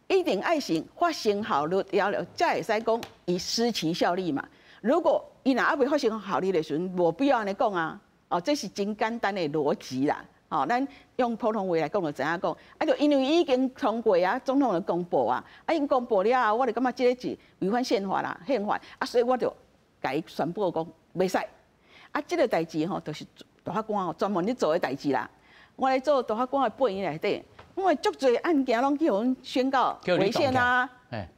一定愛先發生效力了，才會使講伊失其效力嘛。如果伊若猶未發生效力的時陣，無必要按呢講啊。哦，這是真簡單的邏輯啦。哦，咱用普通話來講就知影講，啊，就因為已經通過啊，總統就公布啊，啊，已經公布了後，我就感覺這個是違反憲法啦，憲法啊，所以我就共伊宣布講袂使。啊，這個代誌吼，就是大法官哦專門咧做的代誌啦。我咧做大法官的八年內底。因為足濟案件攏去予阮宣告違憲啊，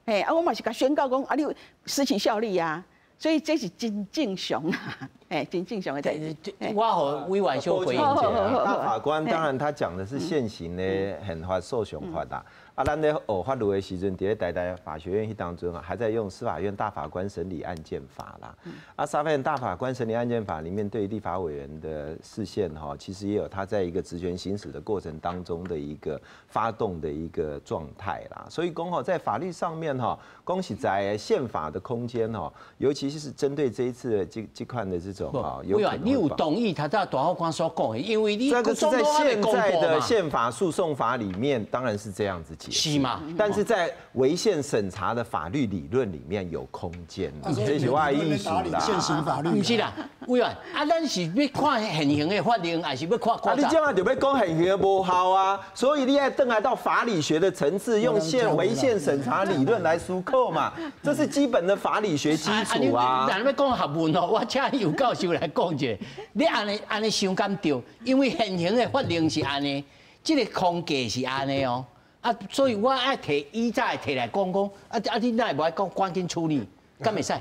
嘿，啊，我嘛是共宣告講啊，你失其效力啊，所以這是真正常啊，嘿，真正常的代誌。我予委員小回應一下。大法官當然他講的是現行的憲法訴訟法啦，啊，咱咧學法律的時陣，佇咧台大法學院彼當陣啊，還在用司法院大法官審理案件法啦。啊，司法院大法官審理案件法裡面對立法委員的釋憲哈，其實也有他在一個職權行使的過程當中的一個發動的一個狀態啦。所以講吼，在法律上面哈，講實在憲法的空間哈，尤其是針對這一次的這款的這種哈，有你有同意他在大法官所講的，因為你這個是在現在的憲法訴訟法裡面，當然是這樣子解釋。是嘛？但是在違憲審查的法律理論裡面有空間，這是我的意思啦。現行法律毋是啦，委員啊，咱是欲看現行的法令，還是欲看？啊，你這樣就欲講現行的無效啊，所以你愛轉來到法理學的層次，用違憲審查理論來思考嘛，這是基本的法理學基礎啊。若欲講學問哦，我請尤教授來講一下。你按呢按呢想敢對？因為現行的法令是按呢，這個框架是按呢哦。啊，所以我愛提以早的提來講講，啊啊，你哪會無愛講趕緊處理，敢會使？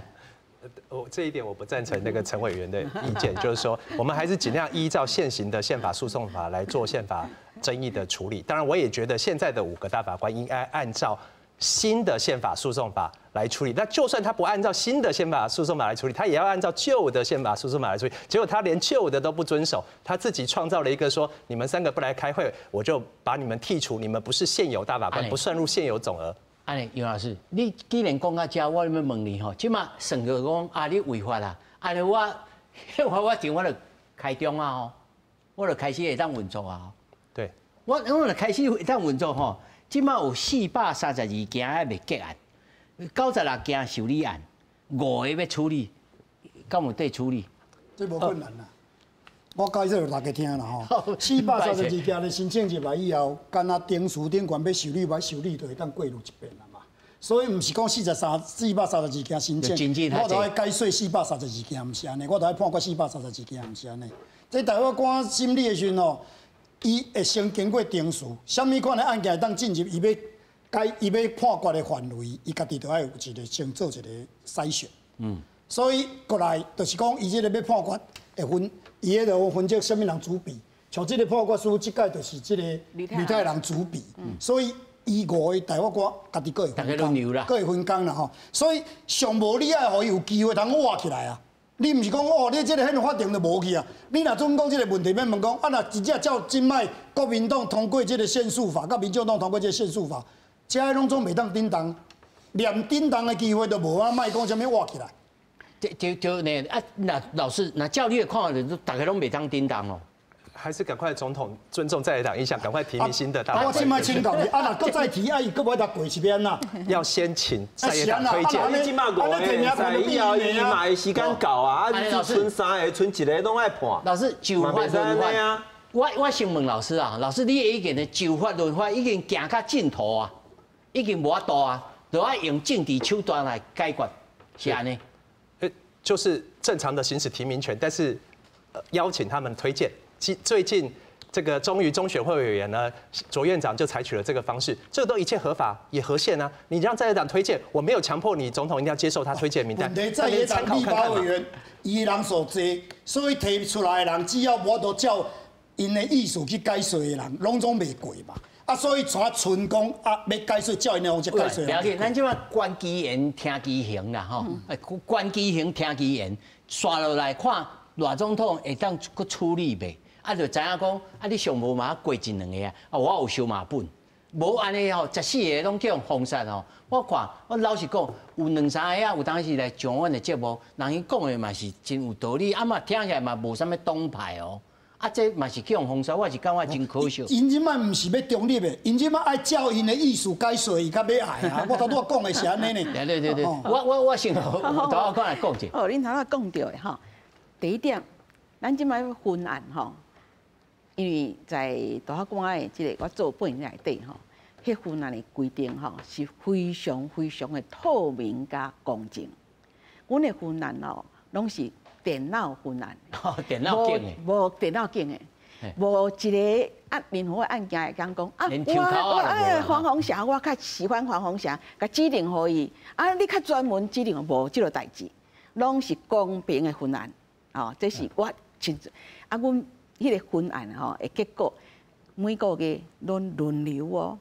我這一點我不贊成那個陳委員的意見，就是說我們還是盡量依照現行的憲法訴訟法來做憲法爭議的處理。當然，我也覺得現在的5個大法官應該按照新的憲法訴訟法來處理。那就算他不按照新的憲法訴訟法來處理，他也要按照舊的憲法訴訟法來處理。結果他連舊的都不遵守，他自己創造了一個說：你們3個不來開會，我就把你們剔除，你們不是現有大法官，不算入現有總額。按呢，楊老師，你既然講到這，我欲問你吼，這馬算著講啊，你違法啦，按呢我憲法法庭我就開張啊吼，我就開始會當運作啊。對，我就開始會當運作吼。這馬有432件還未結案，96件受理案，5個欲處理，敢有得處理？這無困難啦。我解释予大家听啦吼。432件的申请入来以后，干焦程序顶悬欲受理，欲受理就会当过滤一遍啦嘛。所以毋是讲432件申请，我就爱解说432件，毋是按呢，我就爱判决432件，毋是按呢。这大法官审理的时阵吼，伊会先经过程序，啥物款的案件会当进入，伊欲解，伊欲判决的范围，伊家己就爱有一个先做一个筛选。所以过来就是讲，伊这个欲判决会分，伊彼个分这啥物人主笔，像这个判决书，这届就是这个吕太郎主笔。所以伊五个大法官家己阁会分工，阁会分工啦吼。所以上无你爱予伊有机会通活起来啊！你毋是讲哦，你这个宪法法庭就无去啊？你若准讲这个问题，欲问讲啊，若真正照这摆国民党通过这个限诉法，佮民进党通过这个限诉法，这个拢总袂当振动，连振动的机会都无啊！莫讲啥物活起来。就呢啊，那老师，那照你的看法，就大家拢袂当振动哦。还是赶快总统尊重在野党意向，赶快提名新的大法官。我这摆请教你，啊，若阁再提，啊，伊阁欲来过是欲按怎？要先请在野党推荐。你这摆五个在以后，伊嘛会时间到啊，啊，你賰三个、賰一个拢爱判。老师，就法论法。我先问老师啊，老师，你的意见呢？就法论法已经行到尽头啊，已经无法度啊，就爱用政治手段来解决，是按呢？就是正常的行使提名权，但是邀请他们推荐。最近这个终于中选会委员呢，卓院长就采取了这个方式，这个都一切合法也合宪啊。你让在野党推荐，我没有强迫你总统一定要接受他推荐名单。在野党立法委员伊人数济，所以提出来的人只要无法度照𪜶的意思去解说的人，拢总袂过嘛。啊，所以才賰讲啊，欲解说照𪜶的方式解说。了解，咱这摆观其言听其行啦，吼，观其行听其言，煞落来看赖总统会当阁处理袂？啊，就知影讲，啊，你上无嘛过一两个啊，啊，我有烧嘛本，无按呢吼，14个拢叫封杀吼。我看，我老实讲，有两三个啊，有当时来上阮的节目，人伊讲的嘛是真有道理，啊嘛听起来嘛无啥物党派哦。啊，这嘛是去予封杀，我是感觉真可惜。𪜶这摆毋是欲中立的，𪜶这摆爱照𪜶的意思解说，伊较欲爱啊。我头拄仔讲的是按呢呢。对对对对，我先头仔讲来讲者。哦，恁头仔讲著的吼，第一点，咱这摆分案吼，因为在大法官的这个我做八年内底吼，彼分案的规定吼是非常非常的透明佮公正。阮的分案哦，拢是电脑分案，电脑拣的，无电脑拣的，无一个啊，任何案件会讲讲啊，我哎黄虹霞，我较喜欢黄虹霞，共指定予伊啊，你较专门指定无这个代志，拢是公平的分案，哦，这是我亲自啊，阮彼个分案吼的结果，每个月拢轮流哦，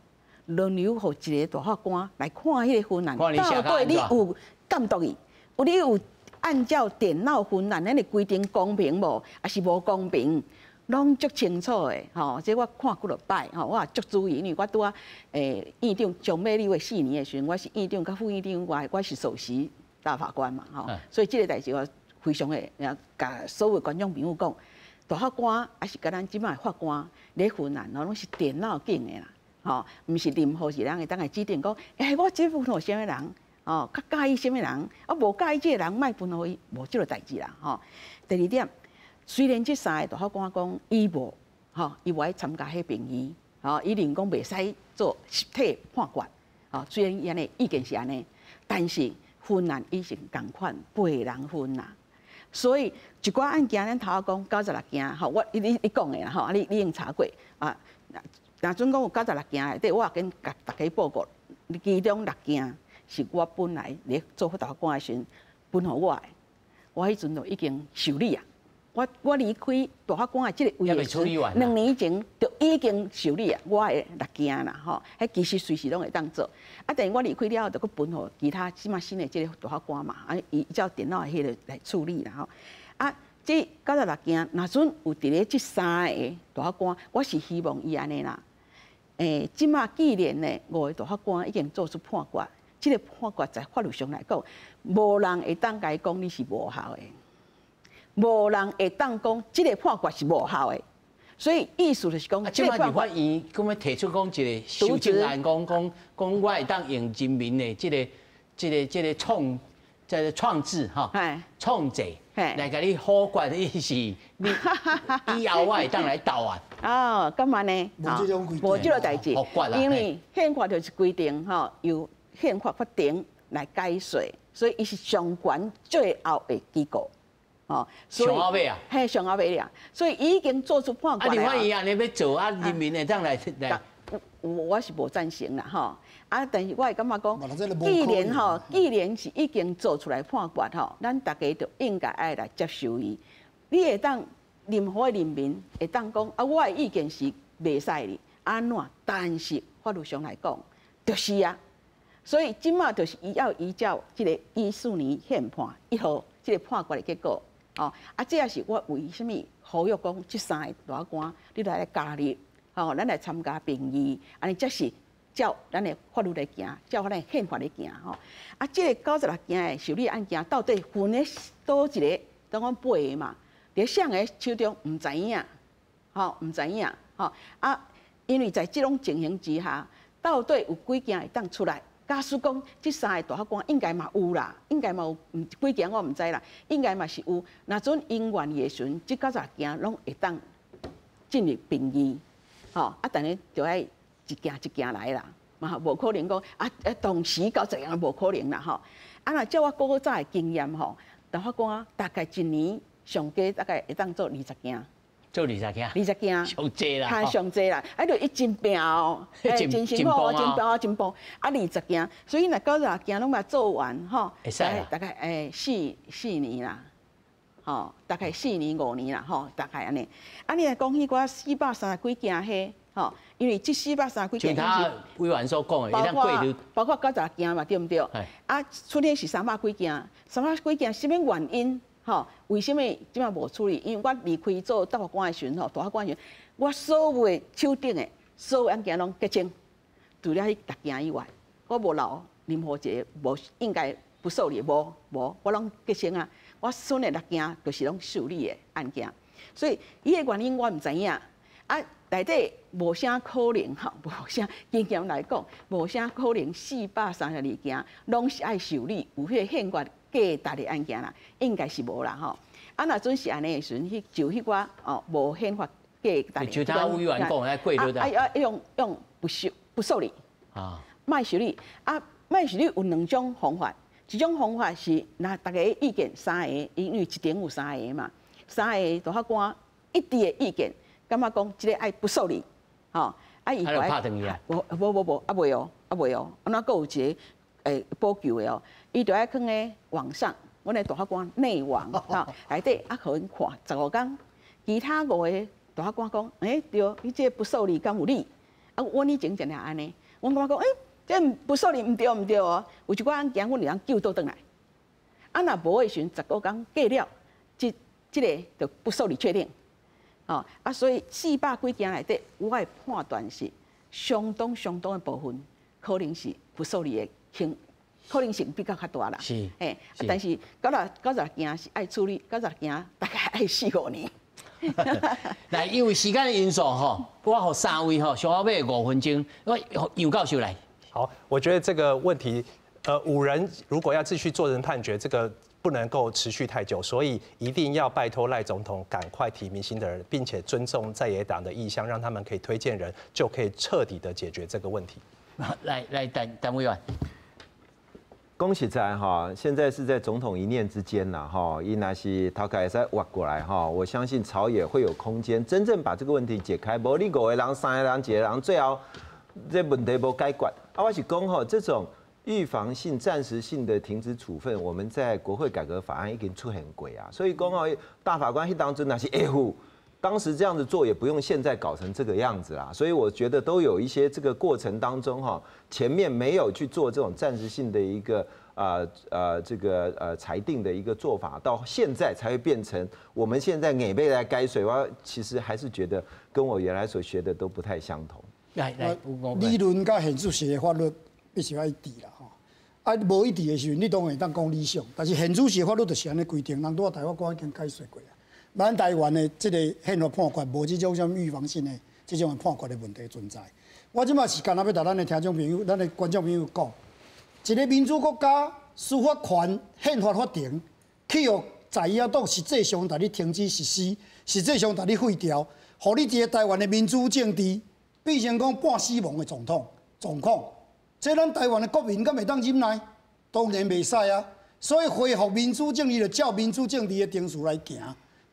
轮流予一个大法官来看彼个分案，到底你有监督伊，有你有按照电脑分案咱的规定公平无，抑是无公平，拢足清楚的吼。这我看几落摆吼，我也足注意，因为我拄仔院长张美丽4年的时阵，我是院长佮副院长，我是首席大法官嘛吼，所以这个代志我非常的，共所有观众朋友讲，大法官抑是佮咱这摆法官咧分案吼，拢是电脑拣的啦，吼，毋是任何一人会当来指定讲，欸，我这分予啥物人。哦，较佮意啥物人，啊，无佮意这个人，莫分予伊，无这个代志啦，吼。第二点，虽然这三个大法官讲伊无，吼，伊无爱参加彼评议，吼，伊认为讲袂使做实体判决，吼，虽然伊按呢意见是按呢，但是分案伊是仝款八人分啦，所以一寡案件咱头仔讲96件，吼，我你你讲的啦，吼，你已经查过啊，若准讲有96件内底，我也紧共大家报告，其中6件。是我本来咧做大法官的时阵分予我的，我彼阵就已经受理啊。我离开大法官的这个位置，2年前就已经受理啊，我的6件啦吼，彼其实随时拢会当做。啊，但是我离开了后，就阁分予其他这摆新的这个大法官嘛，啊，伊照电脑的彼个来处理啦吼。啊，这96件，若准有伫咧这三个大法官，我是希望伊按呢啦。这摆既然呢5个大法官已经做出判决。这个判决在法律上来讲，无人会当共伊讲你是无效的，无人会当讲这个判决是无效的。所以意思就是讲，这摆立法院阁欲提出讲一个修正案，讲讲讲我会当用人民的这个创制哈，创制來共你否決，你是你以後我會當來鬥啊？哦，幹嘛呢？無這種規定，無這個代誌，因為憲法就是規定吼，由憲法法庭來解說，所以伊是上懸最後的機構。哦，上後尾啊？嘿，上後尾啊！所以已經做出判決。啊，立法院按呢欲做啊，人民會當來來。我是無贊成啦，吼！啊，但是我會感覺講，既然吼，既然是已經做出來判決吼，咱大家就應該愛來接受伊。你會當任何的人民會當講啊，我的意見是袂使的，按怎？但是法律上來講，就是啊。所以這馬就是伊要依照這个14年憲判1號這个判決的結果，哦，啊，這也是我為啥物呼籲講這三个大法官你來加入。吼，咱來參加評議，按呢才是照咱的法律來行，照咱的憲法來行吼。啊，這个96件的受理案件到底分咧佗一个？當講八个嘛，佇誰个手中毋知影，吼，毋知影，吼啊，因為在這種情形之下，到底有幾件會當出來？假使講這三个大法官應該嘛有啦，應該嘛有，毋幾件我毋知啦，應該嘛是有。若準𪜶願意的時陣，這96件攏會當進入評議。吼，啊，但是就愛一件一件來啦，嘛無可能講啊啊，同時90件無可能啦吼。啊，若照我古早的經驗吼，大法官大概一年上低大概會當做20件。做20件。 20件。上濟啦。較上濟啦，啊，就伊真拼哦，真辛苦哦，真拼哦，真拼。啊，20件，所以若90件攏共做完吼，大概四年啦。吼，大概4年5年啦，吼，大概按呢。啊，你若講彼寡430幾件彼，吼，因為這430幾件，像他委員所講的，包括96件嘛，對毋對？啊，出現是三百幾件，三百幾件，啥物原因？吼，為啥物這馬無處理？因為我離開做大法官的時陣，吼，大法官時陣，我所有的手頂的所有案件攏結清，除了彼六件以外，我無留任何一个無應該不受理，無無，我攏結清啊。我剩的六件就是攏受理的案件，所以伊的原因我毋知影。啊，內底無啥可能吼，無啥經驗來講，無啥可能432件攏是愛受理，有彼个憲法價值的案件啦，應該是無啦吼。啊，若準是按呢的時陣，彼就彼寡哦無憲法價值。就頭委員講的過了。啊啊，用不受理啊，莫受理啊，莫受理有兩種方法。一種方法是，若大家意見三个，因為一庭有三个嘛，三個大法官一致的意見，感覺講這个愛不受理，吼，啊伊就拍斷去啊？無無無無，猶未哦，猶未哦，啊那閣有一个補救的哦，伊就愛囥咧網上，阮的大法官內網吼內底啊，予𪜶看15工，其他五个大法官講，欸對，你這个不受理敢有理？啊，阮以前就按呢，阮感覺講，欸，這不受理毋對毋對哦，有一寡案件，阮會當救倒轉來。啊，若無的時陣，15工過了，這个就不受理確定。哦，啊，所以四百幾件內底，我的判斷是相當相當的部分，可能是不受理的輕，可能性比較較大啦。欸，但是96件是愛處理，96件大概愛四五年。來，因為時間的因素吼，我予三位吼，上後尾5分鐘，我楊教授來。好，我覺得這個問題，五人如果要繼續做成判決，這個不能夠持續太久，所以一定要拜託賴總統趕快提名新的人，並且尊重在野黨的意向，讓他們可以推薦人，就可以徹底的解決這個問題。來來，陳陳委員。講實在哈，現在是在總統一念之間啦哈，伊若是頭殼會使挖過來哈，我相信朝野會有空間，真正把這個問題解開。無你五個人、三個人、一個人，最後這問題無解決。啊，我是講吼，這種預防性、暫時性的停止處分，我們在國會改革法案已經出現過啊。所以講哦，大法官彼當陣若是會赴，當時這樣子做也不用現在搞成這個樣子啦。所以我覺得都有一些這個過程當中哈，前面沒有去做這種暫時性的一個這個裁定的一個做法，到現在才會變成我們現在硬欲來改水。我其實還是覺得跟我原來所學的都不太相同。來來，理論佮現實是的法律必須愛一致啦吼。啊，無一致的時陣，你當然會當講理想，但是現實是的法律就是按呢規定，人拄仔大法官已經解說過啊。咱台灣的這個憲法判決，無這種啥物預防性的這種判決的問題存在。我這馬是干焦欲共咱的聽眾朋友、咱的觀眾朋友講，一個民主國家司法權憲法法庭去予在野党实际上共你停止实施，实际上共你废掉，予你这个台湾的民主政治变成讲半死亡的总统状况。这咱台湾的国民敢会当忍耐？当然袂使啊！所以恢复民主政治，就照民主政治的程序来行，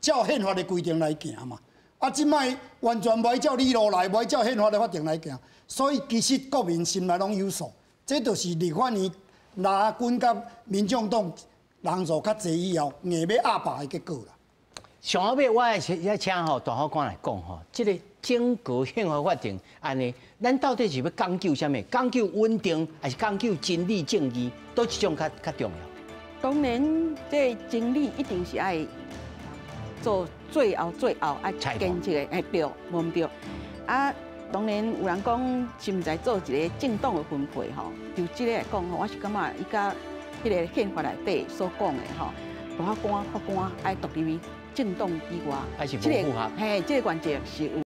照宪法的规定来行嘛。啊，这摆完全袂照理路来，袂照宪法的法定来行，所以其实国民心内拢有数。这就是立法院蓝军佮民众党人数较济以后，硬欲压霸的结果啦。上后尾我爱请吼大法官来讲吼，这个整个宪法法庭按呢，咱到底是欲讲究啥物？讲究稳定，还是讲究真理正义？佗一种较较重要？当然，这真理一定是爱做最后最后爱坚持的，哎对，无毋对。啊，当然有人讲是毋知做一个政党的分配吼，就这个来讲吼，我是感觉伊佮彼个宪法内底所讲的吼，大法官、法官爱独立于政党以外，还是无符合？嘿，这个原则是有。